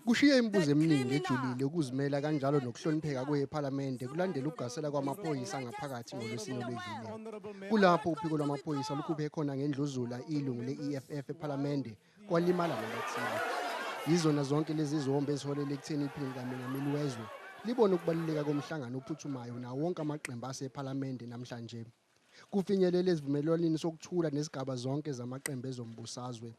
Kushiye imibuzo eminingi ejulile ukuzimela kanjalo nokuhlonipheka kwephalamende kulandela ukugasela kwamaphoyisa ngaphakathi ngoLwesine olwedlule. Kulapho uphiko lwamaphoyisa lukhuphe khona ngendluzula ilungu le-EFF ephalamende kwalimala nabathile. Yizona zonke lezi zizombe eziholele ekutheni iphini likamengameli wezwe libone ukubaluleka komhlangano ophuthumayo nawo wonke amaqembu asephalamende namhlanje. Kufinyelele esivumelwaneni sokuthula nezigaba zonke zamaqembu ezombusazwe.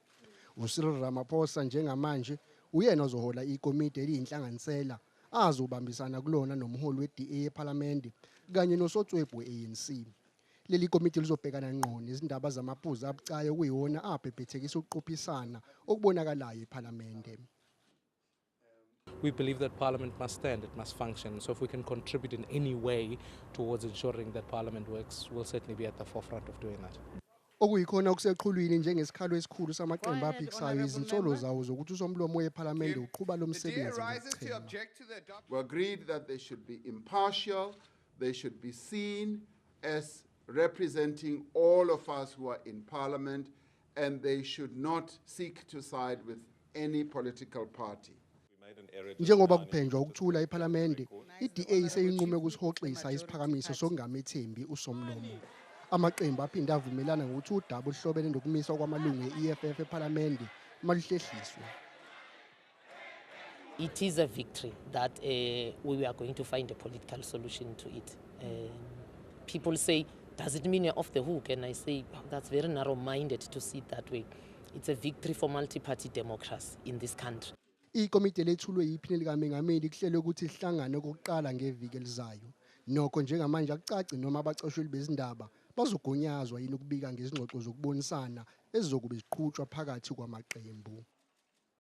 UCyril Ramaphosa njengamanje uyena ozohola ikomidi eliyinhlanganisela azobambisana kulona nomholi we-DA ephalamende kanye nosotswebhu we-ANC. Leli komidi lizobhekana ngqo nezindaba zamaphuzu abucayi okuyiwona abhebhethekisa ukuqophisana okubonakalayo ephalamende. We believe that Parliament must stand, it must function. So if we can contribute in any way towards ensuring that Parliament works, we'll certainly be at the forefront of doing that. Okuyikhona okuseqhulwini njengesikhalo esikhulu samaqembu aphikisayo izinsolo zawo zokuthi usomlomo wephalamende uqhuba lo msebenzi ngokuchema. We agreed that they should be impartial, they should be seen as representing all of us who are in Parliament, and they should not seek to side with any political party. Njengoba kuphenjwa ukuthula ephalamende, i-DA seyinqume ukusihoxisa isiphakamiso sokungamethembi usomlomo. Amaqembu aphinde avumelana ngokuthi udaba oluhlobene nokumiswa kwamalungu e-EFF ephalamende maluhlehliswe. It is a victory that we are going to find a political solution to it. People say, "Does it mean you're off the hook?" And I say, that's very narrow minded to see it that way. It's a victory for multi party democracy in this country. Ikomidi lethulwe yiphini likamengameli kuhlelwe ukuthi lihlangane okokuqala ngeviki elizayo. Nokho njengamanje akucaci noma abacosheli bezindaba bazogunyazwa yini ukubika ngezingxoxo zokubonisana ezizokube ziqhutshwa phakathi kwamaqembu.